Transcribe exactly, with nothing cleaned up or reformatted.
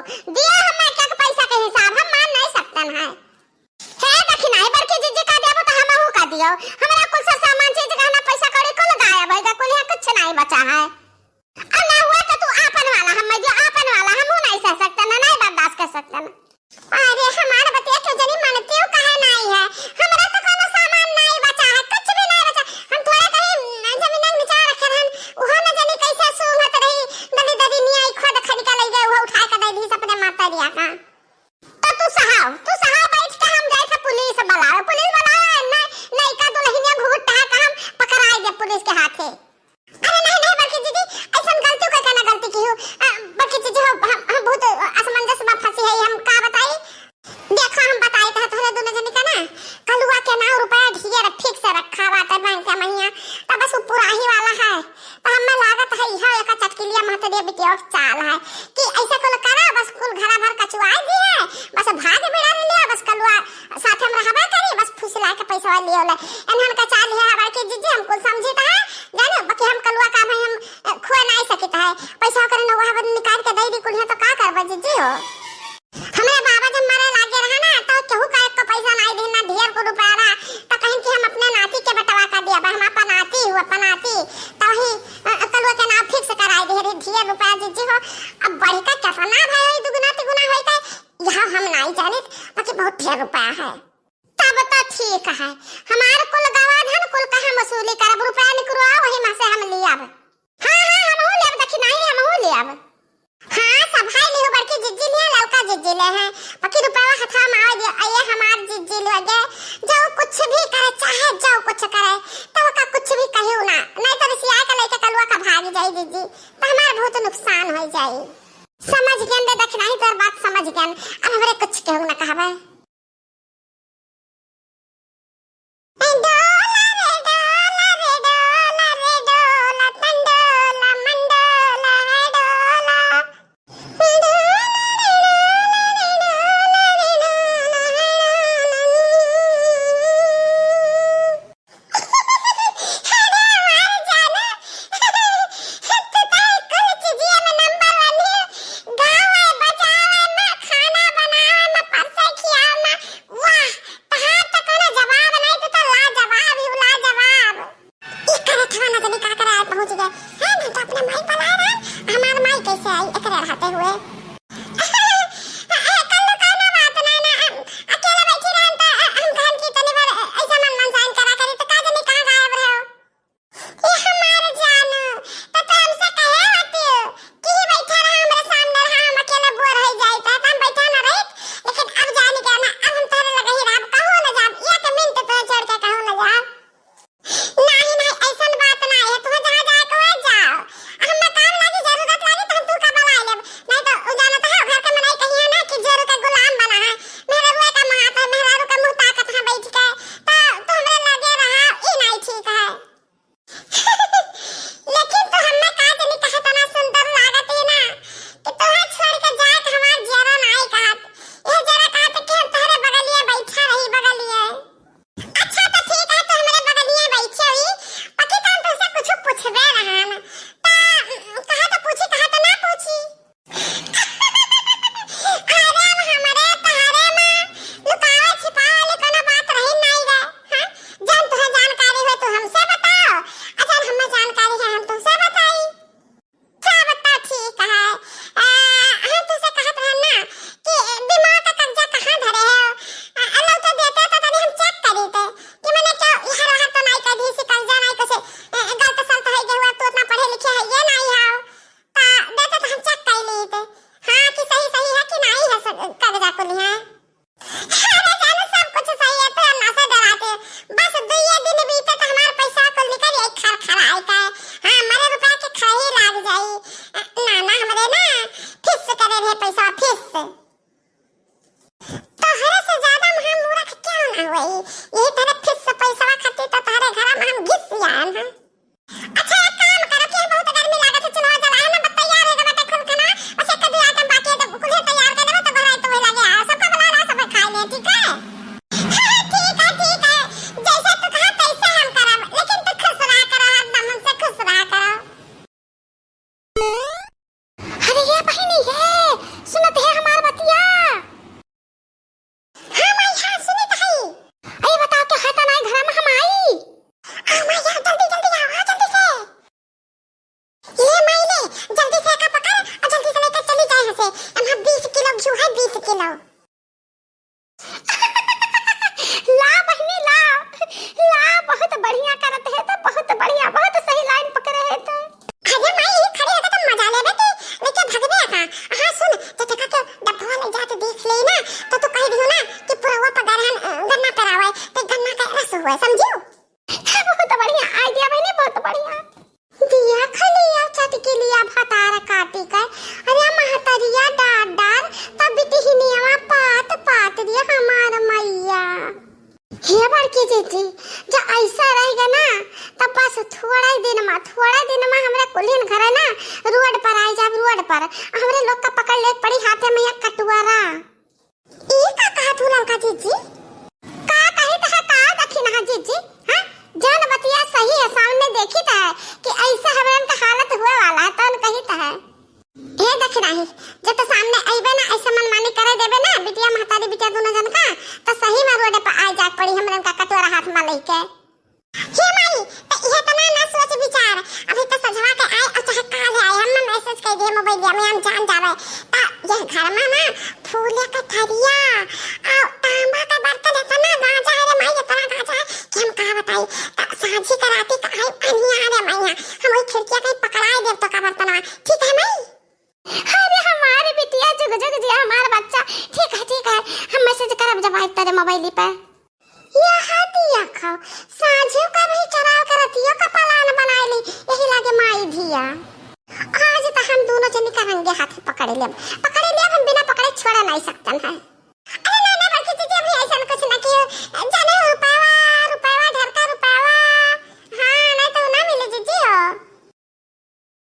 दियो हमें एक एक पैसा के हिसाब, हम मान नहीं सकतन है। हे दखिनाही, बड़की जिज्जी का देबो तो हमहू का दियो। हमरा कुल सा सामान, चीज, गहना, पैसा कौड़ी कुल गायब है, जा कुल यहाँ कुछ नहीं बचा है। अब ना हुआ तो तू आपन वाला, हम जो आपन वाला, हमहू नहीं सह सकते ना, नहीं बर्दाश्त कर सकते ना। अरे हमार बतिया के जनी मानती हो, काहे नहीं है? हमरा तो कोनो सामान नहीं बचा है, कुछ भी नहीं बचा। हम थोड़ा कहीं, न, जमीन में निचा रखे रहन, उहो न जनी कैसे सूंघत रही, दली दली निया ई खोद खनिका लई गए, उहो उठा के दे दी अपने माता रिया का। तो तू सहाव, तू सहाव बैठ के, हम जाए थे पुलिस बुलावे, पुलिस बुलावे, न, नयका दुल्हनिया घूंघट ढाक हम पकड़ाए दे पुलिस के हाथे। अरे नहीं, नहीं, बड़की जिज्जी, ऐसन गलती कोई कहना गलती की हो। अ, बड़की जिज्जी हो, हम, हम बहुत असमंजस में फंसी है, हम का बताई? देखो, हम बताई तो तोहरे दोनों जनी का ना, कलुआ के नाव रुपया ढेर ठीक से रखा बाटे बैंक के महिया, तो बस वो पुराही वाला है। तो हमें लागत है, यह एक चटकिलिया महतरिया बिटिया के चाल है कि ऐसा कुल करा, बस कुल घरा भर कचुआई दिए, बस भाग बिड़ा लिया, बस कलुआ साथे में रहबे करी, बस फुसला के पैसा लियो ले। एनहन का चाल है बड़की जिज्जी, हम कुल समझी तो है, जाने, बाकी हम कलुआ का भाई हम, अ, खुआ नहीं सकित है। पैसा करे न वह निकाल के दे दी कुल है तो का करबे जिज्जी हो? हमरे बाबा जब मरे लागे रहा ना, तो केहू का एको पैसा नहीं देना, ढेर को रुपया रहा, तो कहिन कि हम अपने नाती के बटवा का दिया, हम अपन नाती हूँ, अपन नाती। तो वही, अ, कलुआ के नाम fix कराई दे रही, ढेर रुपया जिज्जी हो। अब बढ़ी का कितना भाई दुगुना तिगुना होई का, यह हम नहीं जानित, बाकी बहुत ढेर रुपया है। तब तो ठीक है, हमार कुल गवा धन कुल का हम वसूली करब, रुपया निकरुआ वही में से हम लियब। हाँ, हाँ, हमहू लेब, दखिनाही हमहू लेब। हाँ, सब भाई लिहो, बड़की जिज्जी लिहे, ललका जिज्जी ले हैं, बाकी रुपया हथवा में आवे दियो, अये हमार जिज्जी ले गए, जो कुछ भी करे, चाहे जो कुछ करे, तो ओका कुछ भी कहियो ना, नहीं तो रिसिया के लेके कलुआ का भाग जाई जिज्जी, तो हमार बहुत नुकसान हो जाई। समझ गए बे दखिनाही, तोर बात समझ गए, अब हमरे कुछ केहू ना कहबे। डोला रे डोला रे डोला रे डोला, तन डोला मन डोला है डोला। अरे हमार जानू, तू तो कुल चीजिया में number one है। गावे, बजावे, ना खाना बनावे, ना परसे खियावे, ना, वाह, तहार तो कोनो जवाब नहीं, तू तो लाजवाब ही लाजवाब। ई करे थवा ना जाने का करे आज पहुँच गए। हैं, हम तो अपने माई बुलाए रहे, हमार माई कैसे आई एकरे रहते हुए? कल्लू, कौनो बात नहीं ना, हम अकेले बैठी रहन त हम कहन कि तनी भर ऐसा मन मनसाइन करा करी, त का जानी कहाँ गायब रहो। ये हमार जानू, त तू हमसे कहे होती हो कि ही बैठा रहा, हमरे सामने रहा, हम अकेले बोर हो जाई, त हम बैठा ना रहित, लेकिन अब जानी गया ना, अब हम तोहरे लगे ही रहब, कहूँ ना जाब, एक मिनट तोहे छोड़ के कहूँ ना जाब। नाही, नाही, ऐसन बात नाही है, तुहे जहाँ जाए के होए जाओ। आ हमें काम लागी, जरूरत लागी, तो हम तू का बुलाई, पर हमरे लोग का पकड़ ले पड़ी हाथे में या कटुआरा। ई का कहत हू ललका जीजी? का कहित है का दखिनहा जीजी? हाँ, जौन बतिया सही है, सामने देखित है कि ऐसे हमरन का हालत हुए वाला है, तौन कहित है। हे दखिनही, जब तो सामने अइबे ना, ऐसे मनमानी करे देबे ना, बिटिया महतारी बिटिया दोनों जन का, तो सही में रोडे पर आए जाए पड़ी हमरन का कटोरा हाथ में लेके। हे माई, त इहे तना ना सोच विचार, अभी त सझवा के आए और चाहे काल आए, हम मैसेज कर दिए मोबाइलिया में, हम जान जावे। त यह घर में ना फूले का थरिया और तांबा का बर्तन, इतना गांजा है रे माई, इतना गांजा है कि हम का बताई। त साझी का राती का आई अनिया रे माई, हम वही खिड़किया कहीं पकड़ाए देब तो का बर्तनवा, ठीक है माई? अरे हमारे बिटिया, जुग जुग जिया हमार बच्चा। ठीक है, ठीक है, हम मैसेज करब जब आए तेरे मोबाइल पे। यह दिया खाओ, साझियो का भी चुराव के रतियो का प्लान बनाए ली, यही लागे माई धिया। आज तो हम दोनों जनी का रंगे हाथ पकड़े लेब, पकड़े लेब, हम बिना पकड़े छोड़े नहीं सकतन है।